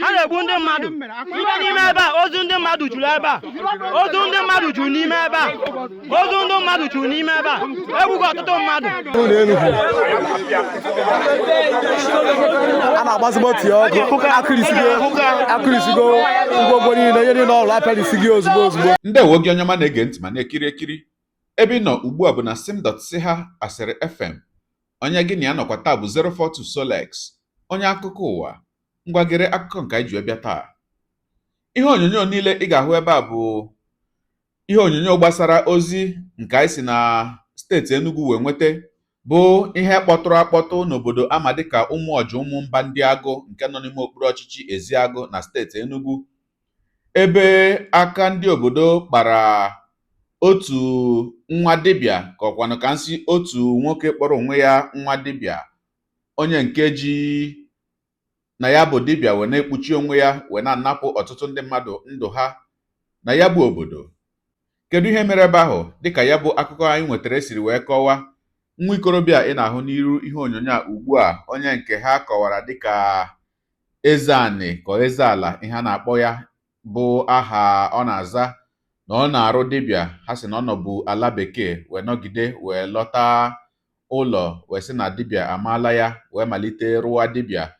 Ha na-egbu ndị mmadụ. Ibe n'ime ebe a, ozu ndị mmadụ juru ebe a. Ozu ndị mmadụ juru n'ime ebe a. Ozu ndị mmadụ juru n'ime ebe a. Egbugo ọtụtụ mmadụ. A na-agbazi moto ya ọkụ, akụrisigo akụrisigo ngwongwo niile, ihe niile ọrụ apịarisigo ozugbo ozugbo. Ndewo gị, onye ọma na-ege ntị ma na-ekiri ekiri. Ebe ị nọ ugbu a bụ na sim.si ha asịrị FM. Onye gị na ya nọkwa taa bụ 042 Solex, onye akụkọ ụwa. Ngwa, gere akụkọ nke anyị ji wee bịa taa. Ihe onyonyo niile ị ga-ahụ ebe a bụ ihe onyonyo gbasara ozi nke anyị si na steeti Enugu wee nweta, bụ ihe kpọtụrụ akpọtụ n'obodo ama dịka Ụmụọja Ụmụmba ndị Agụ, nke nọ n'ime okpuru ọchịchị Eziagụ na steeti Enugu, ebe aka ndị obodo kpara otu nwa dibịa, ka ọkwanụ ka nsị otu nwoke kpọrọ onwe ya nwa dibịa, onye nke ji na ya bụ dibịa wee na-ekpuchi onwe ya wee na-anapụ ọtụtụ ndị mmadụ ndụ ha na ya bụ obodo. Kedu ihe mere ebe ahụ? Dịka ya bụ akụkọ anyị nwetara esiri wee kọwaa, nwa ikorobịa ị na-ahụ n'iru ihe onyonyo a ugbu a, onye nke ha kọwara dịka Eze Anị ka Eze Ala, ihe a na-akpọ ya bụ aha ọ na-aza na ọ na-arụ dibịa, ha sị na ọ nọbụ ala bekee wee nọgide wee lọta ụlọ, wee sị na dibịa amaala ya, wee malite rụwa dibịa,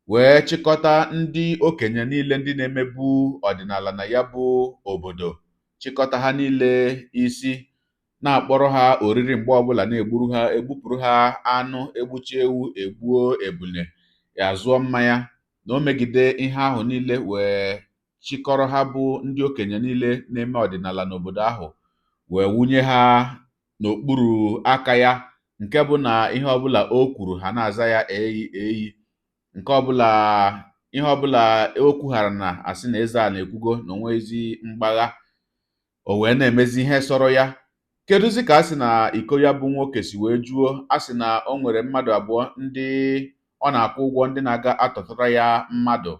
wee chịkọta ndị okenye niile, ndị na-emebu ọdịnala na ya bụ obodo, chịkọta ha niile isi, na-akpọrọ ha oriri mgbe ọbụla, na-egburu ha, egbupụrụ ha anụ, egbuchi ewu, egbuo ebule, ya zụọ mmanya na o megide ihe ahụ niile, wee chịkọrọ ha bụ ndị okenye niile na-eme ọdịnala n'obodo ahụ, wee wunye ha n'okpuru aka ya, nke bụ na ihe ọbụla o kwuru, ha na-aza ya eyi eyi. Nke ọbụla, ihe ọbụla o kwughara, na asị na eze a na-ekwugo na onwezi mgbagha, o wee na-emezi ihe sọrọ ya. Kedụzi ka a sị na iko ya bụ nwoke si wee juo? A sị na o nwere mmadụ abụọ ndị ọ na-akwụ ụgwọ, ndị na-aga atọtara ya mmadụ.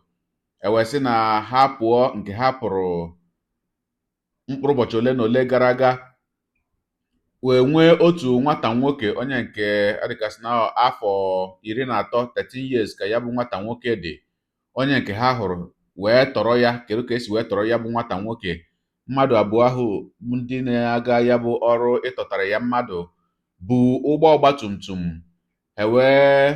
Ewee sị na ha pụọ, nke ha pụrụ mkpụrụ ụbọchị ole na ole gara aga, wee nwee otu nwata nwoke, onye nke adịkasị na afọ 13, 13 years ka ya bụ nwata nwoke dị, onye nke ha hụrụ wee tọrọ ya. Kedu ka esi wee tọrọ ya bụ nwata nwoke? Mmadụ abụọ ahụ bụ ndị na-aga ya bụ ọrụ ịtọtara ya mmadụ bụ ụgbọ ọgbatumtum. Ha wee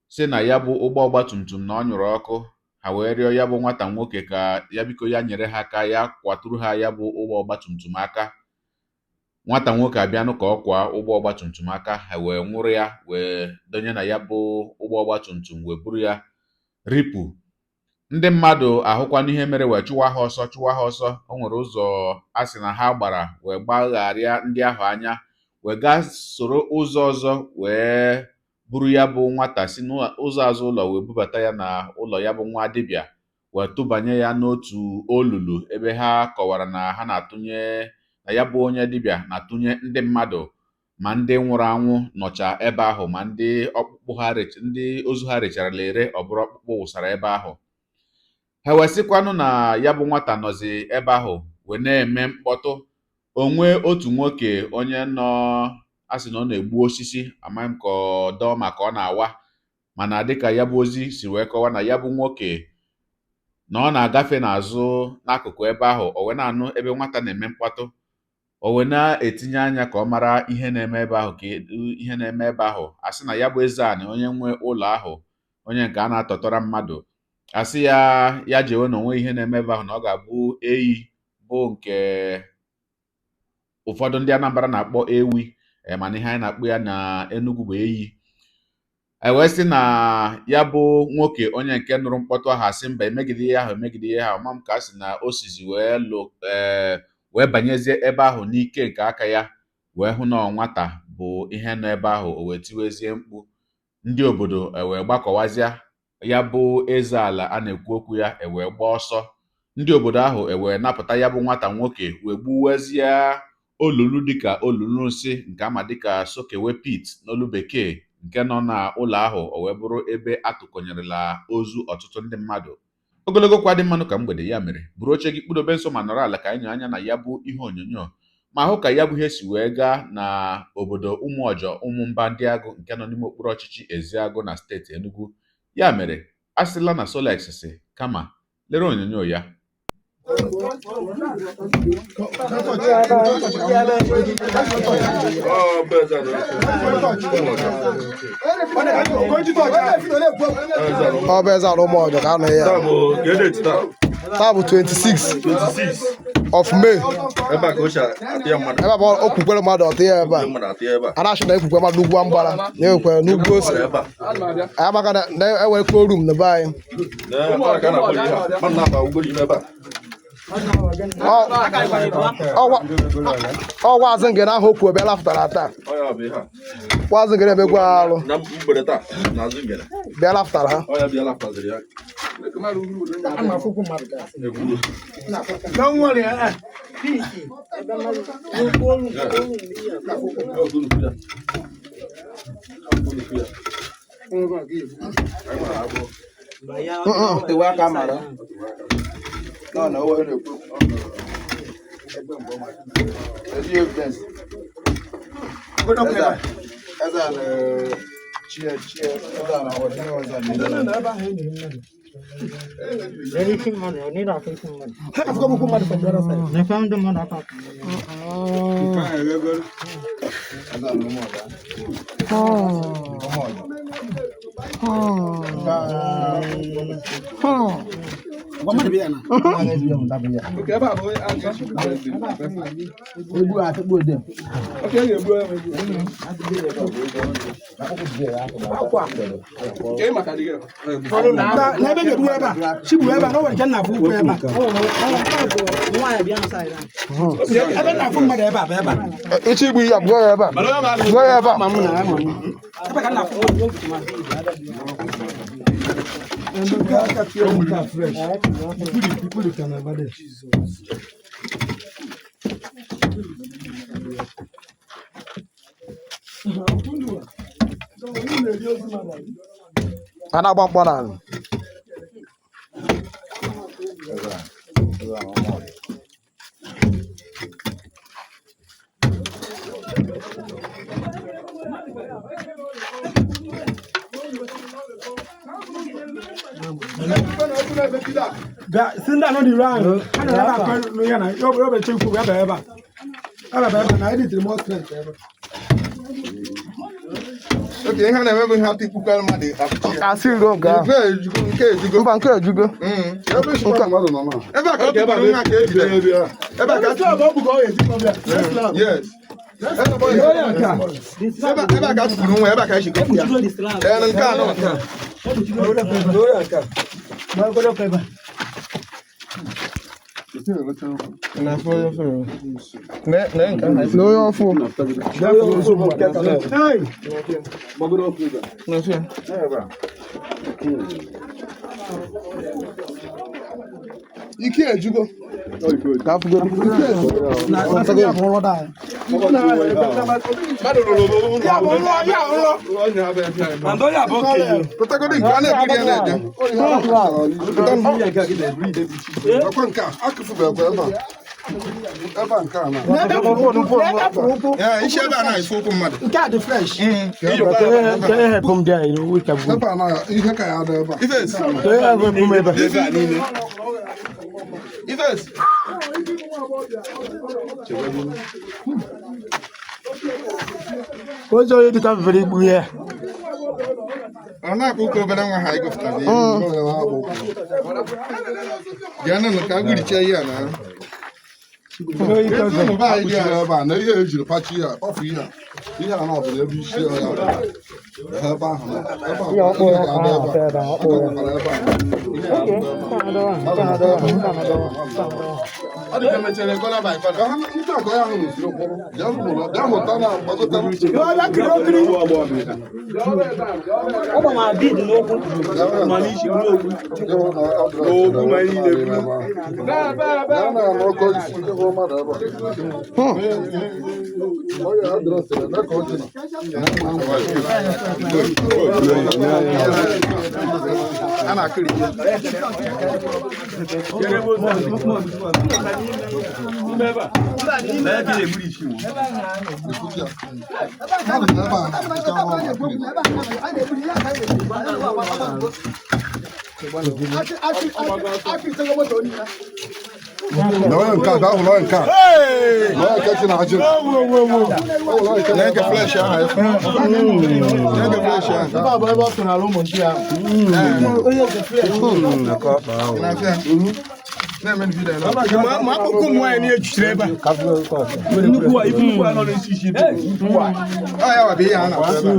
sị na ya bụ ụgbọ ọgbatumtum na ọ nyụrụ ọkụ. Ha wee rịọ ya bụ nwata nwoke ka ya biko, ya nyere ha aka, ya kwaturu ha ya bụ ụgbọ ọgbatumtum aka. Nwata nwoke abịanụ ka ọ kwa ụgbọ ọgbatumtum aka, ha wee nwụrụ ya, wee donye na ya bụ ụgbọ ọgbatumtum, wee buru ya ripụ. Ndị mmadụ ahụkwana ihe mere, wee chụwa ha ọsọ, chụwa ha ọsọ. O nwere ụzọ a sị na ha gbara wee gbagharịa ndị ahụ anya, wee gaa soro ụzọ ọzọ, wee buru ya bụ nwata si n'ụzọ azụ ụlọ wee bubata ya na ụlọ ya bụ nwa dibịa, wee tụbanye ya n'otu olulu ebe ha kọwara na ha na-atụnye, na ya bụ onye dibịa na-atụnye ndị mmadụ, ma ndị nwụrụ anwụ nọcha ebe ahụ, ma ndị ọkpụkpụ ha, ndị ozu ha recharala ere, ọ bụrụ ọkpụkpụ wụsara ebe ahụ. Ha wee sịkwanụ na ya bụ nwata nọzi ebe ahụ wee na-eme mkpọtụ. Onwe otu nwoke onye nọ, a sị na ọ na-egbu osisi, amaghị m ka ọ dọọ maka ọ na-awa, mana dịka ya bụ ozi si wee kọwa, na ya bụ nwoke na ọ na-agafe n'azụ n'akụkụ ebe ahụ, o wee na-anụ ebe nwata na-eme mkpọtụ. O wee na-etinye anya ka ọ mara ihe na-eme ebe ahụ, ka ihe na-eme ebe ahụ. A sị na ya bụ eze anị, onye nwe ụlọ ahụ, onye nke a na-atọtọrọ mmadụ, asị ya ya jewe na onwe ihe na-eme ebe ahụ, na ọ ga-abụ eyi, bụ nke ụfọdụ ndị Anambra na-akpọ ewi, mana ihe anyị na-akpọ ya na Enugu bụ eyi. E wee sị na ya bụ nwoke, onye nke nụrụ mkpọtụ ahụ, asị mba, emegide ihe ahụ, emegide ihe ahụ. Ma m ka a sị na o sizi wee lụ wee banyezie ebe ahụ n'ike nke aka ya, wee hụ na nwata bụ ihe nọ ebe ahụ. O wee tiwezie mkpu, ndị obodo ewee gbakọwazịa. Ya bụ eze ala a na-ekwu okwu ya ewee gbaa ọsọ. Ndị obodo ahụ ewee napụta ya bụ nwata nwoke, wee gbuwezie olulu dịka olulu nsị, nke ama dịka soakaway pit n'olu bekee, nke nọ n'ụlọ ahụ. O wee bụrụ ebe atụkọnyerela ozu ọtụtụ ndị mmadụ. Ogologo kwa dị mmanụ ka mgbede ya mere, buru oche gị, kpụdobe nso ma nọrọ ala ka anyị nyoo anya na ya bụ ihe onyonyo, ma hụ ka ya bụ ihe si wee gaa na obodo Ụmụọjọ Ụmụmba ndị Agụ, nke nọ n'ime okpuru ọchịchị Eziagụ na steeti Enugu. Ya mere, a sịla na Solex si Kama lere onyonyo ya. Ọ bụ eze ala Ụmụọjọ ka anọ ya. Taa bụ 26 of May. Ebe a ka o si atụ ya mmadụ. Ebe a bụ okwukwere mmadụ ọtụ ya ebe a. Mmadụ atụ ya ebe a. A na-achọ na ekwukwe mmadụ n'ugwu Ambara na ekwukwere n'ugwu ose. Ebe a. Anyị maka na enwere quorum na be anyị. Ebe a ka a na-akpọ ihe a. Mmadụ na-aba ugolo ime ebe a. Ọ gwazị ngene ahụ okwu ebe lafụtara taa. Ọ ya bụ ihe a. Gwazị ngene emegwu alụ Na mgbede taa, n'azụ ngene. bịa lafụtara ha. Ọ ya bịa lafụtaziri ya. Ekwuru. Ọ gụrụ ya. Gụrụ ya. N'ebe ga-egbu ebe a chigbu ebe a na o nwere nke nna-afụ ukwu ebe a ebe nna-afụ mmadụ ebe a bụ ebe a. Ịchọ igbu ya, gbuo ya ebe a. Gbuo ya ebe a. Ebe ka nna-afụ. A na-agba mkpọ n'ala. Si ndị anọ dị ahụ a nọ ebe a kọ ya na ya obeche ikwu ya bịa ebe a ebe ebe na editiri mọ strength ebe. Oke, ihe a na-eme bụ ihe atụ ikpukwara mmadụ apụchi ya. Asị ruo nke ahụ. Nke ejugo, nke ejugo. Mba, nke ejugo. Ebe a ka ọ tụpụrụ nwa ka ejide. Ebe a ka Yes. Ebe a ka atụpụrụ nwa, ebe a ka esi gọpụ ya. Ee, nke anọ. Na onye ọfụ. Ike ejugo. Ka afụgo. Mmadụ rụrụ ụlọ. Ya bụ nrọ, ya nrọ. Pụtagodi nke a na-ebuli ya na-eje. Ọkwa nke a, akụfubekwa ebe a. Ebe a nke a na. N'ebe fụrụ ụkwụ. Ee, isi ebe a na-esi ụkwụ mmadụ. Nke a dị fresh. Ebe a na ihe ka ya dị ebe a. Ifes. Ifes. Ozi onye dịka mfere igbu ya. Ọ na-akpụ ụka obere nwa ha egopụtara ihe. Bịa nụnụ ka agụrichie ihe a na. Ụmụ be anyị dị a ebe a na ihe ejiri pachi ya kpafu ihe a. Ihe a na-abụ ebe isi ya ya. Ebe ahụ na ebe a ihe ga-adị ebe a. Aka nwekwara ebe a. Ihe ga-adị ebe a. Ọ dị ka emechara corner by corner. Ndị ọgọ ya ahụ rụziri okporo. Bịa hụrụ, bịa hụta na gbagota. Ya kiri okiri. A na-akụri ihe. Na onye nke a bịa hụrụ onye nke a. Na onye nke si na ajị. Na nke flesh ahụ. Na nke flesh ahụ. Ma akụkụ ụmụ nwaanyị na-ejuchiri ebe a. Ọ ya wa bụ ihe a na-akpọ ebe a.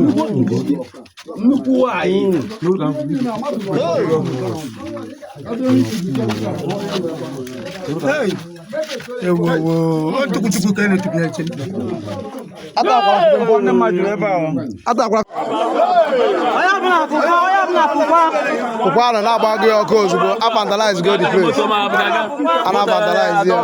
Ụkwa ahụ na-agba gị ọkụ ozugbo, a vandalize go the place. A na-vandalize ya.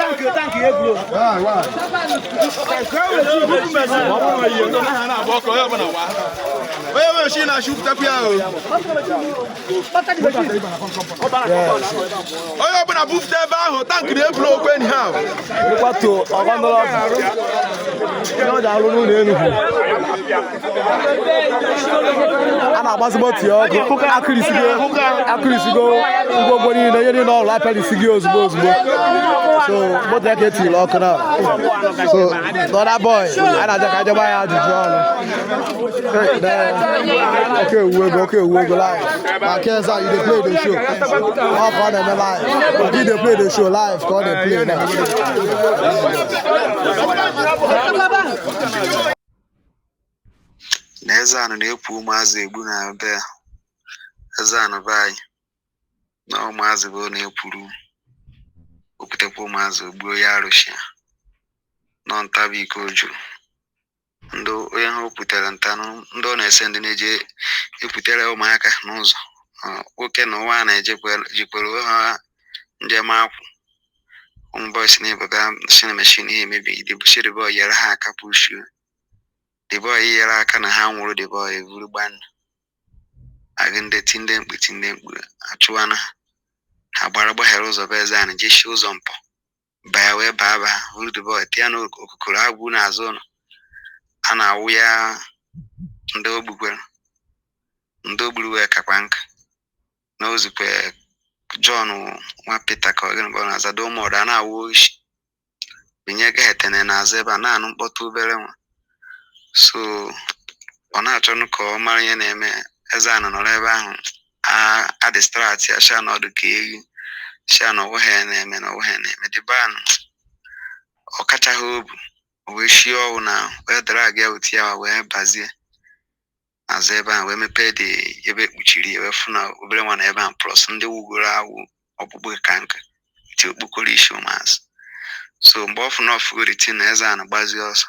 Why, why? Onye ọbụla bufute ebe ahụ tankị na-ebulu okwu enyi ha. Kwatuo ọgbandọrọ ihe ọ ji alụ n'ụlọ Enugu. A na-agbazi moto ya ọkụ, akụrisigo akụrisigo ngwongwo niile, ihe niile ọrụ apịarisigo ya ozugbo ozugbo. So moto ya ka etiri ọkụ na. So the other boy, a na-aja ka ajọba ya ajụjụ ọnụ. Hey, oke ewu ego, oke ewu ego live. Ma Kenza, you dey play the show. Ọ ka ọ na-eme live. You dey play the show live ka ọ dey play now. Na Ezeanụ na-ekwu ụmụazị egbu na be Ezeanụ be anyị na ụmụazị bụ na-ekwuru okwutekwa ụmụazị gbuo ya arụsị ya nọ nta bụ ike ojuru ndị onye ha okwutere ntanụ ndị ọ na-ese ndị na-eje ekwutere ụmụaka n'ụzọ. Nwoke na ụwa na-ejekwere jikwere onwe ha njem akwụ ụmụ bọyị na ebe si na meshin ha emebi the boy nyere ha aka pushuo the boy nyere aka na ha nwụrụ the boy eburu gbanụ agụ ndị ti ndị mkpu ti ndị mkpu achụwana ha. Ha gbara gbaghere ụzọ be Ezeanị jechie ụzọ mpọ baa wee baa baa buru the boy tịa n'okokoro agwụ n'azụ ụlọ a na-awụ ya ndị o gbukwere ndị o gburu wee kakwa nka na ozukwe John nwa Peter ka ọ gịnị bụ ọ na-azado ụmụọdụ a na-awụ oshi binye gahetene n'azụ ebe a na-anụ mkpọtụ obere nwa so ọ na-achọnụ ka ọ mara ihe na-eme. Ezeanị nọrọ ebe ahụ a distract ya sha na ọdụ ka ewu sha na ọwụ ha na-eme na ọwụ ha na-eme the ban ọ kachaghị obu o wee shie ọwụ na wee drag ya otu ya wee bazie azụ ebe ahụ wee mepee dị ebe ekpuchiri ya wee fụ na obere nwa na ebe ahụ plus ndị wugoro awụ ọkpụkpụ ka nka ti okpokoro isi ụmụazị so mgbe ọ fụ na ọfụgoro tin na Ezeanị gbazie ọsọ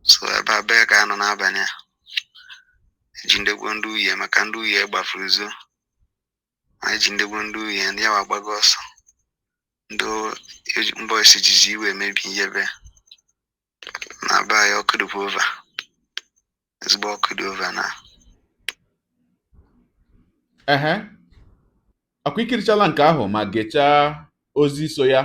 so ebe a bee ka a nọ n'abalị a eji ndegwo ndị uhie maka ndị uhie gbafuru zo ma eji ndegwo ndị uhie ndị yawa gbago ọsọ ndị mbọisi jizi iwe emebi ihe be na be anyị ọkụ dịkwa ova ezigbo ọkụ dị ova na. Ehe, ọkwa ikirichala nke ahụ ma gechaa ozi so ya.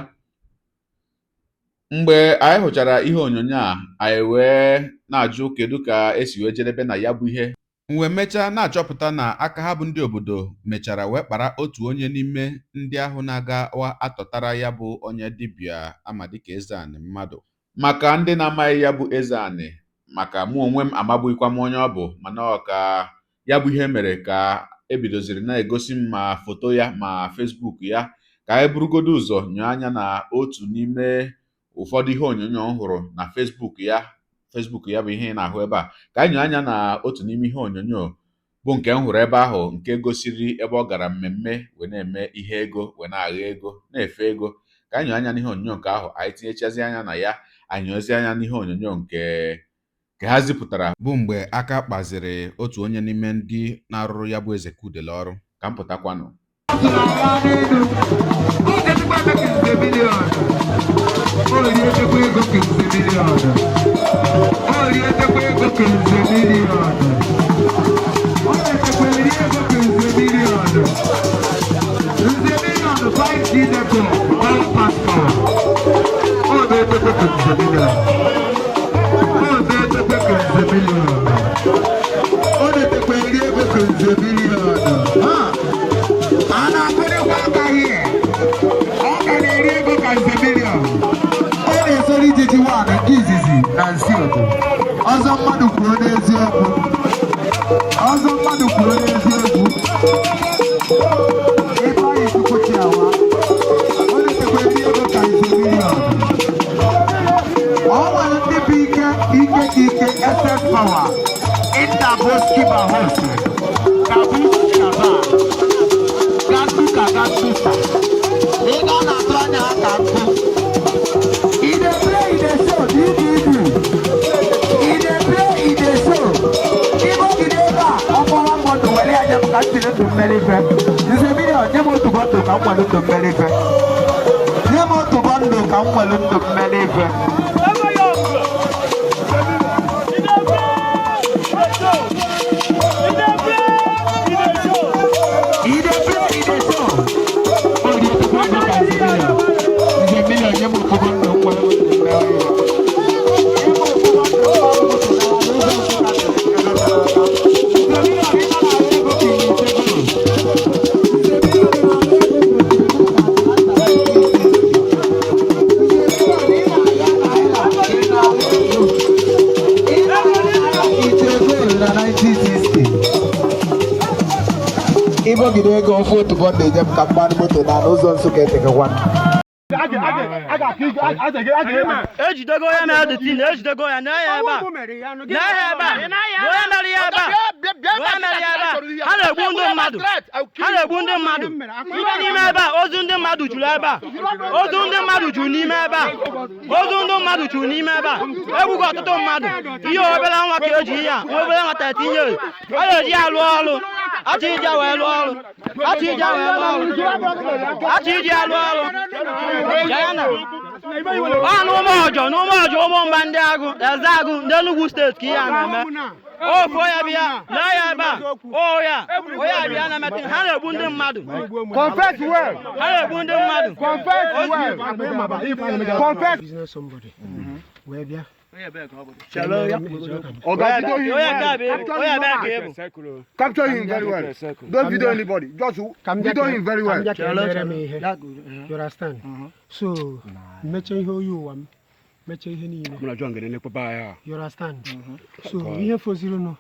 Mgbe anyị hụchara ihe onyonyo a, anyị wee na-ajụ kedu ka esi wee jedebe na ya bụ ihe. M wee mechaa na-achọpụta na aka ha bụ ndị obodo mechara wee kpara otu onye n'ime ndị ahụ na-agawa atọtara ya bụ onye dibịa ama dịka Ezeanị mmadụ. Maka ndị na-amaghị ya bụ Ezeanị, maka mụ onwe m amabughịkwa m onye ọ bụ, mana ọ ka ya bụ ihe mere ka ebidoziri na-egosi m ma foto ya ma Facebook ya ka anyị burugodo ụzọ nyoo anya na otu n'ime ụfọdụ ihe onyonyo m hụrụ na Facebook ya. Facebook ya bụ ihe ị na-ahụ ebe a ka anyị nyoo anya na otu n'ime ihe onyonyo bụ nke m hụrụ ebe ahụ nke gosiri ebe ọ gara mmemme wee na-eme ihe ego wee na-agha ego na-efe ego ka anyị nyoo anya n'ihe onyonyo nke ahụ anyị tinyechazi anya na ya anyị nyoozi anya n'ihe onyonyo nke nke ha zipụtara bụ mgbe aka kpaziri otu onye n'ime ndị na-arụrụ ya bụ Ezekudele ọrụ ka m pụtakwanụ. Nze million 5G network. nze million. Ọ na-etekwe ka nze million. Ọ na-etekwe eri ego ka nze million. Ha! A na-akụrịkwa aka here. Ọ ka na-eri ego ka nze million. Ọ na-esoro ijiji nwaanyị nke izizi na nsị obodo. Ọzọ mmadụ kwuo n'eziokwu. Ọzọ mmadụ kwuo n'eziokwu. Ifeanyị Chukwu Chiawa. Ọ na-etekwa eri ego ka nze million. Ọ nwere ndị bụ ike ike ka ike SS Power. Indaboski Bahose. Kabu Kaba. Gandu ka Gandusa. Ị ga na-atụ anya ha ka nkụ. E dey play, e dey show, DVD. E dey play, e dey show. Ịbọgide ebe a, ọkpọrọ mmadụ were ya nye m ka m jiri ndụ mmeri ife. Nze million, nye m otu bọndụ ka m nwere ndụ mmeri ife. Nye m otu bọndụ ka m nwere ndụ mmeri ife. E dey play, e dey show. O dey tukwu ego ka nze million. Nze million, nye m otu bọndụ m nwere ndụ mmeri ife. Nye m otu bọndụ m nwere ndụ mmeri ife. Nze million, ị na-ahụ ego ka ị na-ete goro. Ịbọgide ego ofe otu bọndụ eje m ka mmanụ moto na n'ụzọ Nsụka etekekwa. Ejidego onye mere the thing, ejidego ya, nee ya ebe a. Nee ya ebe a. Na onye mere ya ebe a. Na onye mere ya ebe a. Ha na-egbu ndị mmadụ. Ha na-egbu ndị mmadụ. Ibe n'ime ebe a, ozu ndị mmadụ juru ebe a. Ozu ndị mmadụ juru n'ime ebe a. Ozu ndị mmadụ juru n'ime ebe a. Egbugo ọtụtụ mmadụ. Ihe obere nwa ka eji ihe a. Nwa obere nwa 13 years. A na-eji ya lụọ ọrụ. Achọ iji ya wee lụọ ọrụ. Achọ iji ya wee lụọ ọrụ. Achọ iji ya lụọ ọrụ. Jayana. Ọ n'ụmụ ọjọ n'ụmụ ọjọ ụmụ mba ndị agụ eze agụ ndị Enugu steeti ka ihe a na-eme. Ofu onye bịa lee ya ebe a o ya onye bịa na-emetụ ha na-egbu ndị mmadụ. Confess well. Ha na-egbu ndị mmadụ. Confess well. Confess. Business somebody. Wee bịa. Oga, video him Onye nke a well. bụ onye ebe ka ị bụ. Capture him very well. Don't video anybody. Just video him very well. Ka m bịa ka e mere m ihe. You understand? So, mmeche ihe oyi ụwa m, mechie ihe niile. You understand? So, ihe fozirinụ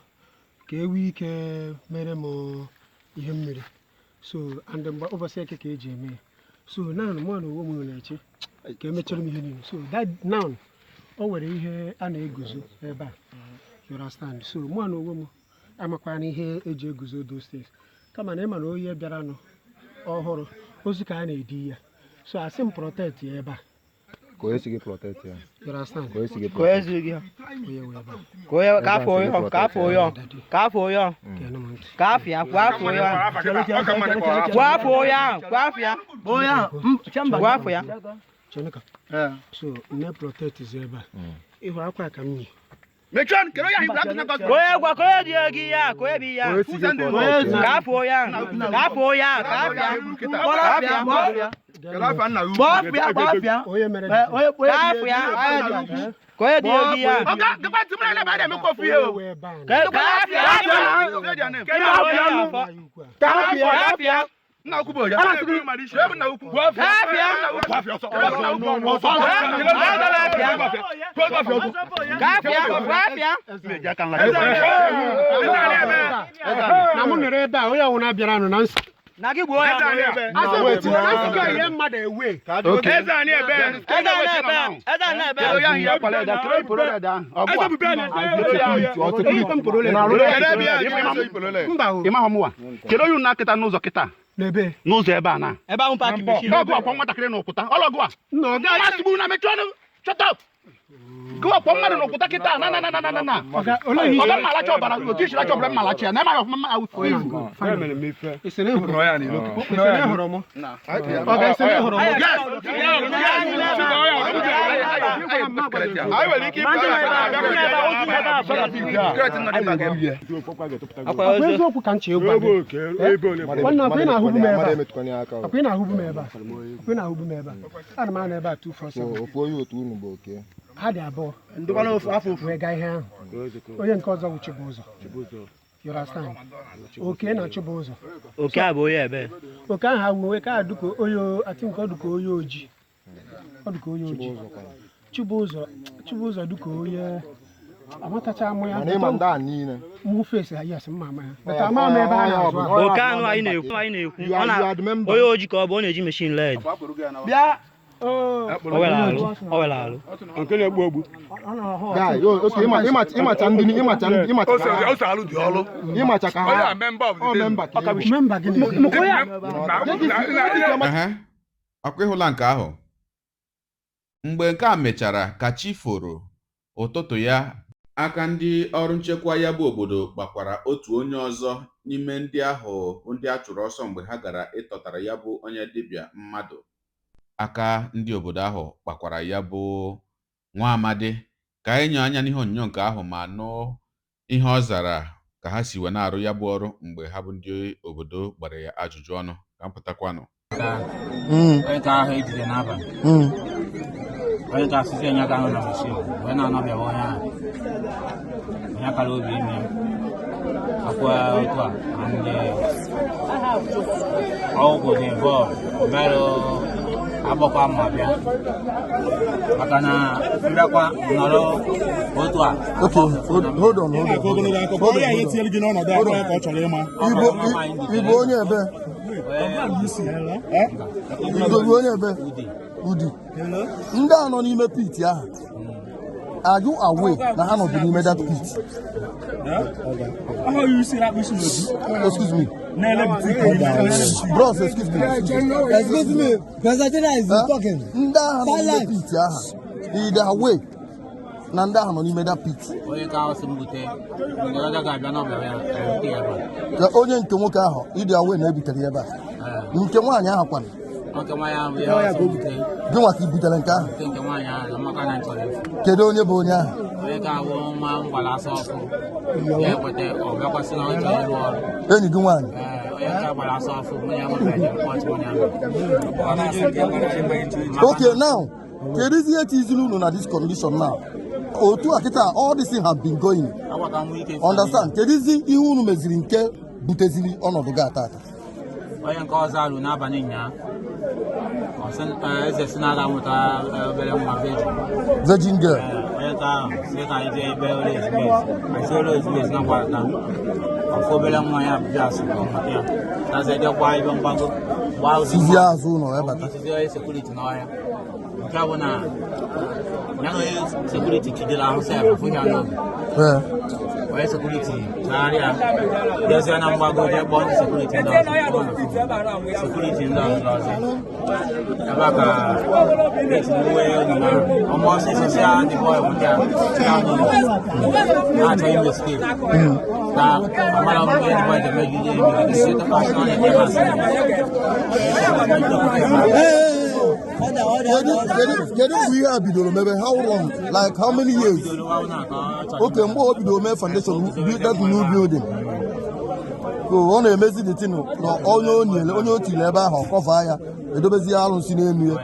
ka e nwee ike mere m ihe mmiri. So, and mgbe ụbọchị eke ka eji eme ya. So, now mụ na onwe m na-eche ka emechara m ihe niile. So, that now, o nwere ihe a na-eguzo ebe a. You understand? So, mụ na onwe m amakwana ihe eji eguzo those things. Kama na ịma na onye bịaranụ ọhụrụ ozu ka a na-edi ya. So, asị m protect ya ebe a. Ka onye si gị protect ya. You understand? Ka onye si gị Ka onye zuru gị. Onye nwe ebe a. Ka onye ka afọ onye ka afọ onye ka afọ onye Ka m ntị. ka afọ ya kwa afọ onye kwa afọ onye ahụ kwa afọ ya kwa afọ ya. Chineke. So, nne protect zi ebe a. Ịhụ akwa ka m yi. Ka onye gwa ka onye dị ego ihe a ka onye bụ ihe a. Ka onye si gị protect ya. Ka afọ onye ahụ ka afọ onye ahụ ka afọ ya ka afọ ya. Onye mere Ka afọ ya ka onye dị ego ihe a. Onye nwe ebe a. Ka afọ ya ka afọ ya ka afọ ya. Ka afọ ya ka afọ ya. Na mụ nọrọ ebe a, onye ọwụna bịaranụ na nsọ. Na gị gbuo ya. Asị m kwuo na nsọ ihe mmadụ ewe. Eze a na-ebe eze a na-ebe. Mba o. Kedu onye unu na-akịta n'ụzọ kịta N'ebe. n'ụzọ ebe a na Ebe ahụ paaki machine. ọgụ akwa nwatakịrị n'ụkwụta ọlọgụ a Nna ọ gaghị. masị gburu na mechie ọnụ shut up gụwa kwọ mmadụ n'ụkwụta kịta na na na na na na na Ọga, olee ihe ọga mma alacha ọbara otu isi lacha ọbara mma alacha ya na emaghị ọfụma mma awụfu Ị sị na ị hụrụ m? Ị sị na ị hụrụ m? Ọga, ị sị na ị hụrụ m? Ọ bụ eziokwu ka m chị ịgwa gị. Nwanne, ọkwa ị na-ahụbu m ebe a? Emetụkwana ya aka o. Ọkwa ị na-ahụbu m ebe a? Ọkwa ị na-ahụbu m ebe a? Ana m anọ ebe a 247. So, ofu onye otu unu bụ oke. Ha dị abụọ wee gaa ihe ahụ. Onye nke ọzọ bụ Chibụzọ. You understand? Oke na Chibụzọ. Oke a bụ onye ebe? Oke ahụ awụ nwe ka a dụka onye, I think ọ dụka onye ojii. Ọ dụka onye ojii. Chibụzọ, Chibụzọ dụka onye amatacha amụ ya. Mana ịma ndị a niile. Mụ face ha, yes, mma ama ha. But ama m ebe ha na-azụ ahụ. Oke anụ anyị na-ekwu ọ na onye ojii ka ọ bụ, ọ na-eji machine led. Bịa. O were alụ, o were alụ. Nke na-egbu egbu. Guy, yo, okay, ịmacha ndị ịmacha ndị ịmacha ka ha. Ose alụ dị ọlụ. Ịmacha ka ha. Onye a member of the Ọ team. member ka ị bụ. Member gịnị? Ehe, ọkwa ịhụla nke ahụ. Mgbe nke a mechara ka chi foro ụtụtụ ya, aka ndị ọrụ nchekwa ya bụ obodo gbakwara otu onye ọzọ n'ime ndị ahụ bụ ndị a chụrụ ọsọ mgbe ha gara ịtọtara ya bụ onye dibịa mmadụ. Aka ndị obodo ahụ kpakwara ya bụ nwa amadi. Ka anyị nyoo anya n'ihe onyonyo nke ahụ ma nụ ihe ọ zara ka ha si wee na-arụ ya bụ ọrụ mgbe ha bụ ndị obodo gbara ya ajụjụ ọnụ. Ka m pụtakwanụ. Onye ka ahụ ejide n'abalị, onye ka asịsị enye aka ahụ na machine wee na-anọbịawa onye ahụ onye akara obi ime akwa otu a and ọgwụ dị involved merụ agbakwa ma bịa maka na mbịakwa nọrọ otu a. Okay, hold on, hold on. Hold on. Hold Onye on, anyị hold on. etinyere gị n'ọnọdụ a ya ka ọ chọrọ ịma. Igbo, Igbo onye ebe? Igbo bụ onye ebe? Udi. Ndị a nọ n'ime pit ahụ. Are you aware na ha nọdụ n'ime that pit? Excuse me. Bros, excuse me. Excuse me, President is Huh? talking. Ndị agha nọ n'ime Silence. pit ahụ. Ị dị aware na ndị ahụ nọ n'ime that pit? Onye ka ahụ si m bute ndị ọjọọ ga-abịa n'ọbịa ya ebute ya ebe a. Ka onye nke nwoke ahụ, ị dị aware na ebutere ya ebe a? Nke nwaanyị ahụ kwana? Nke nwaanyị ahụ ya si m bute. Gị nwa ka i butere nke ahụ? Bute nke nwaanyị ahụ na maka na m chọrọ efu. Kedu onye bụ onye ahụ? Onye ka ahụ nwa mgbala asọ ọkụ ya ekweta ọ bịakwasị na ọ chọrọ ịrụ ọrụ. Enyi gị nwaanyị? Ee, onye ka gbara asọ ọfụ nwunye ya nwere eje mkpọchi onye ahụ. Okay, now, kedu ihe tiziri unu na this condition now? Otu a kịta, all this thing have been going. Agbata nwa ike. Understand? Kedụzi ihe unu meziri nke buteziri ọnọdụ gị atata? Onye nke ọzọ alụ n'abalị nyaa, ọ sị eze si na aga nweta obere nwa virgin. Virgin girl. Onye nke ahụ si ka anyị jee ebe ụlọ ezumezu, anyị si ụlọ ezumezu na gbarata ọfụ obere nwa ya bịa asụ ka ọ mụta ya tazi edekwa ebe mgbago gbaa ụzọ. Sizie azụ ụlọ wee bata. Sizie onye security n'ọhịa nke bụ na ya na onye security jidere ahụ sef afụ ya n'obi. Ee. Onye security chagharịa jezie na mgbago jee kpọọ ndị security ndị ọzọ, kpọọ na phone. Security ndị ọzọ ọzọ ebe a ka esi uwe onyinye ahụ ọma ọsịsọ si ndị bọị nwụta ya n'ụlọ na-achọ ime escape ka amara m ihe ndị bọị ga-emegide emegide si tụkwasị na ọ na-ete ebe a sị Kedu mgbe ihe a bidoro mebe? How long? Like how many years? Okay, mgbe o bidoro mee foundation, build that new building. So ọ na-emezi the thing na onye o nyere, onye o tiri ebe ahụ, ọ cover ya, edobezi ya arụsị n'elu ya.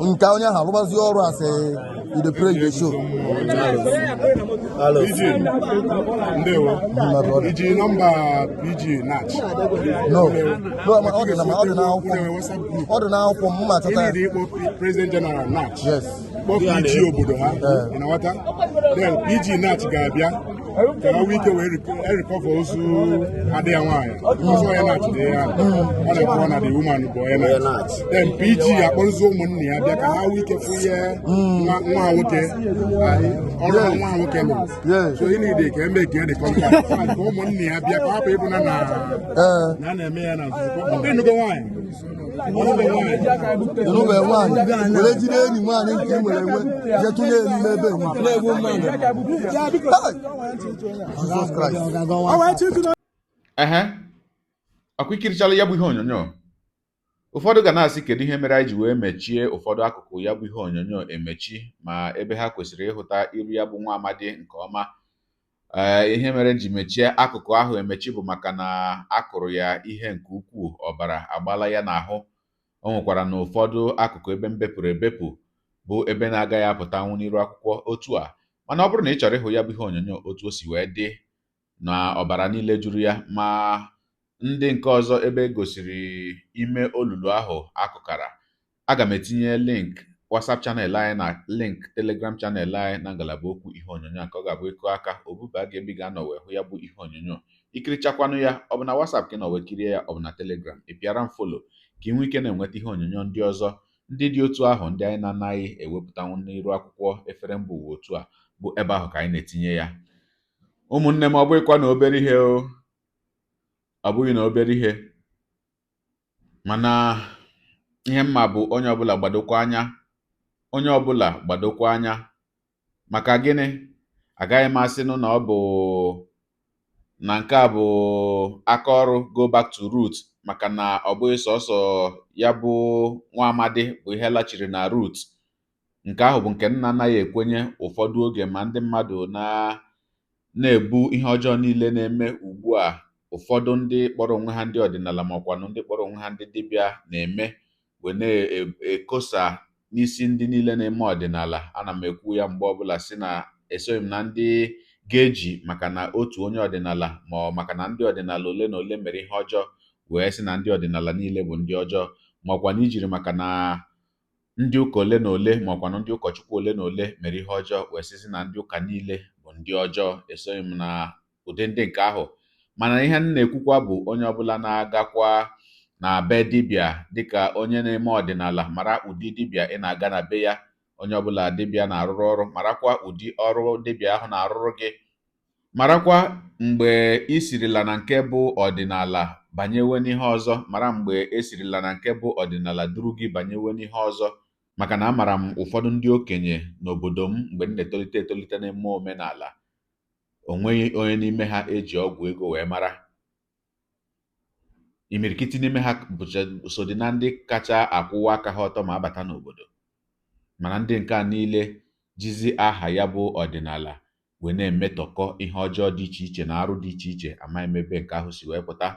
Nke onye ahụ arụbazi ọrụ asị you dey pray, you dey show. PG, ndewo. My brother. Iji nọmba PG Nach? No. No, ọ dị n'akwụkwọ m. Ọ dị n'akwụkwọ m, mma achọta ya. Ị need ịkpọ President General Nach. Yes. Kpọọ PG obodo ha. Ị na-aghọta? Then PG Nach ga-abịa ka ha nwee ike wee recover ozu ada ya nwaanyị. Ozu onye Nach dị ya. Ọ na-ekwu na the woman bụ onye Nach. Then PG akpọrọzi ụmụnne ya bịa ka ha nwee ike fụ ihe nwa ha nwoke ọrụ nwa ha nwoke lụrụ. So ị need ka eme ka the contact ka ụmụnne ya bịa ka hapụ ịbụ na na a na-eme ya na nzuzo. Ịnụgo nwaanyị. Ịnụbe nwaanyị were jide enyi nwaanyị nke ị nwere enwe jee tụnye ya n'ime ebe enwe. Hey! Jesus Christ. Ehe, ọkwa ikirichala ya bụ ihe onyonyo. Ụfọdụ ga na-asị kedu ihe mere anyị ji wee mechie ụfọdụ akụkụ ya bụ ihe onyonyo emechi ma ebe ha kwesịrị ịhụta iru ya bụ nwa amadi nke ọma. Ee, ihe mere m ji mechie akụkụ ahụ emechi bụ maka na a kụrụ ya ihe nke ukwuu, ọbara agbala ya n'ahụ. O nwekwara na ụfọdụ akụkụ ebe m bepụrụ ebepụ Bụ ebe na-agaghị apụtanwu n'iru akwụkwọ otu a, mana ọ bụrụ na ị chọrọ ịhụ ya bụ ihe onyonyo otu o si wee dị na ọbara niile juru ya, ma ndị nke ọzọ ebe e gosiri ime olulu ahụ akụkara, aga m etinye link WhatsApp channel anyị na link Telegram channel anyị na ngalaba okwu ihe onyonyo a, ka ọ ga-abụ ịkụ aka obuba gị ebe ị ga-anọ wee hụ ya bụ ihe onyonyo. Ikirichakwanụ ya, ọ bụ na WhatsApp ka ị nọ wee kirie ya, ọ bụ na Telegram, ị pịara m follow ka ị nwee ike na-enweta ihe onyonyo ndị ọzọ ndị dị otu ahụ, ndị anyị na-anaghị ewepụtanwu n'iru akwụkwọ efere mba ụwa otu a, bụ ebe ahụ ka anyị na-etinye ya. Ụmụnne m, ọ bụghịkwa na obere ihe o, ọ bụghị na obere ihe, mana ihe mma bụ onye ọbụla gbadokwa anya, onye ọbụla gbadokwa anya. Maka gịnị? Agaghị m asịnụ na ọ bụ na nke a bụ aka ọrụ go back to root, maka na ọ bụghị sọsọ ya bụ nwa amadi bụ ihe lachiri na root. Nke ahụ bụ nke nna anaghị ekwenye ụfọdụ oge, ma ndị mmadụ na-ebu ihe ọjọọ niile na-eme ugbu a, ụfọdụ ndị kpọrọ onwe ha ndị ọdịnala ma ọkwanụ ndị kpọrọ onwe ha ndị dibịa na-eme, wee na-ekosa n'isi ndị niile na-eme ọdịnala. Ana m ekwu ya mgbe ọbụla sị na esoghị m na ndị ga-eji maka na otu onye ọdịnala ma ọ maka na ndị ọdịnala ole na ole mere ihe ọjọọ wee sị na ndị ọdịnala niile bụ ndị ọjọọ, ma ọkwa na ijiri maka na ndị ụka ole na ole ma ọkwanụ ndị ụkọchukwu ole na ole mere ihe ọjọọ wee sịsị na ndị ụka niile bụ ndị ọjọọ. Esoghị m na ụdị ndị nke ahụ. Mana ihe m na-ekwukwa bụ onye ọbụla na-agakwa na be dibịa dịka onye na-eme ọdịnala, mara ụdị dibịa ị na-aga na be ya. Onye ọbụla dibịa na-arụrụ ọrụ, marakwa ụdị ọrụ dibịa ahụ na-arụrụ gị, marakwa mgbe ị sirila na nke bụ ọdịnala banyewe n'ihe ọzọ, mara mgbe esirila na nke bụ ọdịnala duru gị banyewe n'ihe ọzọ. Maka na amara m ụfọdụ ndị okenye n'obodo m mgbe m na-etolite etolite na-eme omenala, o nweghị onye n'ime ha eji ọgwụ ego wee mara. Imirikiti n'ime ha bụcha so dị na ndị kacha akwụwa aka ha ọtọ ma abata n'obodo. Mana ndị nke a niile jizi aha ya bụ ọdịnala wee na-emetọkọ ihe ọjọọ dị iche iche na arụ dị iche iche, amaghị m ebe nke ahụ si wee pụta.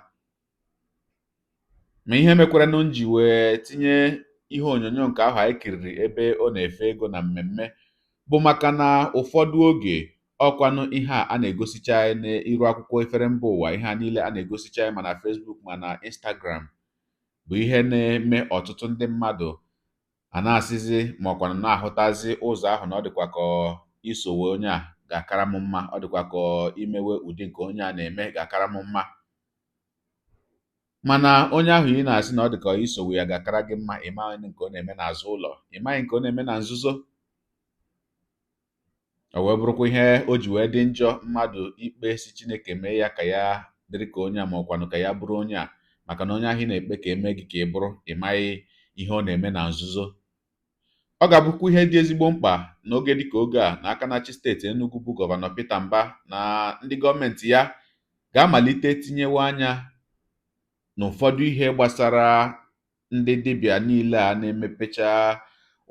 Ma ihe mekwaranụ m ji wee tinye ihe onyonyo nke ahụ anyị kiriri ebe ọ na-efe ego na mmemme bụ maka na ụfọdụ oge ọkwanụ ihe a na-egosicha anyị n'iru akwụkwọ efere mba ụwa, ihe a niile a na-egosicha anyị ma na Facebook ma na Instagram, bụ ihe na-eme ọtụtụ ndị mmadụ a na-asịzi ma ọkwanụ na-ahụtazi ụzọ ahụ na ọ dịkwa ka isowe onye a ga-akara m mma, ọ dịkwa ka imewe ụdị nke onye a na-eme ga-akara m mma. Mana onye ahụ ị na-asị na ọ dị ka isowe ya ga-akara gị mma, ị maghị nke ọ na-eme n'azụ ụlọ, ị maghị nke ọ na-eme na nzuzo. O wee bụrụkwa ihe o ji wee dị njọ mmadụ ikpe si Chineke mee ya ka ya dịrị ka onye a ma ọkwanụ ka ya bụrụ onye a, maka na onye ahụ ị na-ekpe ka eme gị ka ị bụrụ, ị maghị ihe ọ na-eme na nzuzo. Ọ ga-abụkwa ihe dị ezigbo mkpa n'oge dịka oge a na aka na-achị steeti Enugu bụ Gọvanọ Peter Mbah na ndị gọọmenti ya ga-amalite tinyewe anya n'ụfọdụ ihe gbasara ndị dibịa niile a na-emepecha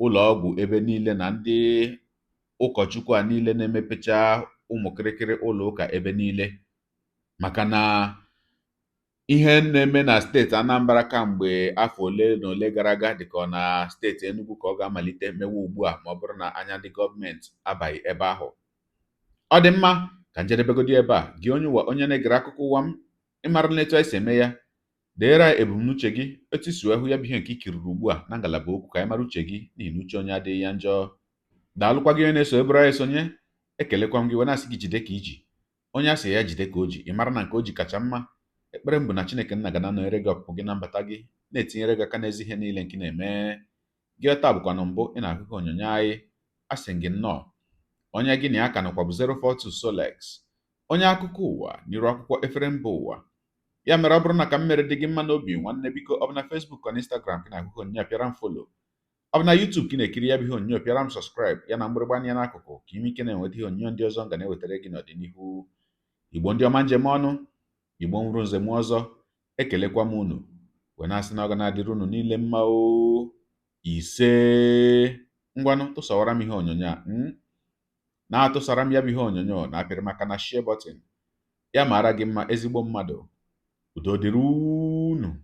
ụlọ ọgwụ ebe niile na ndị ụkọchukwu a niile na-emepecha ụmụ kịrịkịrị ụlọ ụka ebe niile. Maka na ihe na-eme na steeti Anambra kamgbe afọ ole na ole gara aga dịka ọ na steeti Enugu ka ọ ga-amalite mewe ugbu a, ma ọ bụrụ na anya ndị gọọmenti abaghị ebe ahụ. Ọ dị mma ka njedebegodi ebe a. Gị onye ụwa, onye na-egere akụkọ ụwa m, ịmara na etu anyị si eme ya, deere anyị ebumnuche gị etu isi wee hụ ya bụ ihe nke i kiriri ugbu a na ngalaba okwu, ka anyị mara uche gị, n'ihi na uche onye adịghị ya njọ. Daalụkwa gị onye na-eso ebere anyị esonye, ekelekwa m gị wee na-asị gị jide ka iji. Onye a sị ya jide ka o ji, ị mara na nke o ji kacha mma. Ekpere m bụ na Chineke nna ga na-anọnyere gị ọpụpụ gị na mbata gị, na-etinyere gị aka n'ezi ihe niile nke ị na-eme. Gị taa bụkwanụ mbụ ị na-ahụ ihe onyonyo anyị, asị gị nnọọ. Onye gị na ya ka nọkwa bụ 042 Solex, onye akụkọ ụwa n'iru akwụkwọ efere mba ụwa. Ya mere ọ bụrụ na ka m mere dị gị mma n'obi, nwanne biko, ọ bụ na Facebook na Instagram ka ị na-ahụ ihe onyonyo a, pịara m follow. Ọ bụ na YouTube ka ị na-ekiri ya bụ ihe onyonyo, pịara m subscribe ya na mgbịrịgba anya n'akụkụ, ka ime ike na-enweta ihe onyonyo ndị ọzọ m ga na-ewetara gị n'ọdịnihu. Igbo ndị ọma, njem ọnụ Igbo nwụrụ nze m ọzọ, ekelekwa m unu wee na-asị na ọ ga na-adịrị unu niile mma o. Ise, ngwanụ, tụsawara m ihe onyonyo a, na-atụsara m ya bụ ihe onyonyo na apịrị maka na share button. Ya mara gị mma, ezigbo mmadụ. Udo dịrị unu.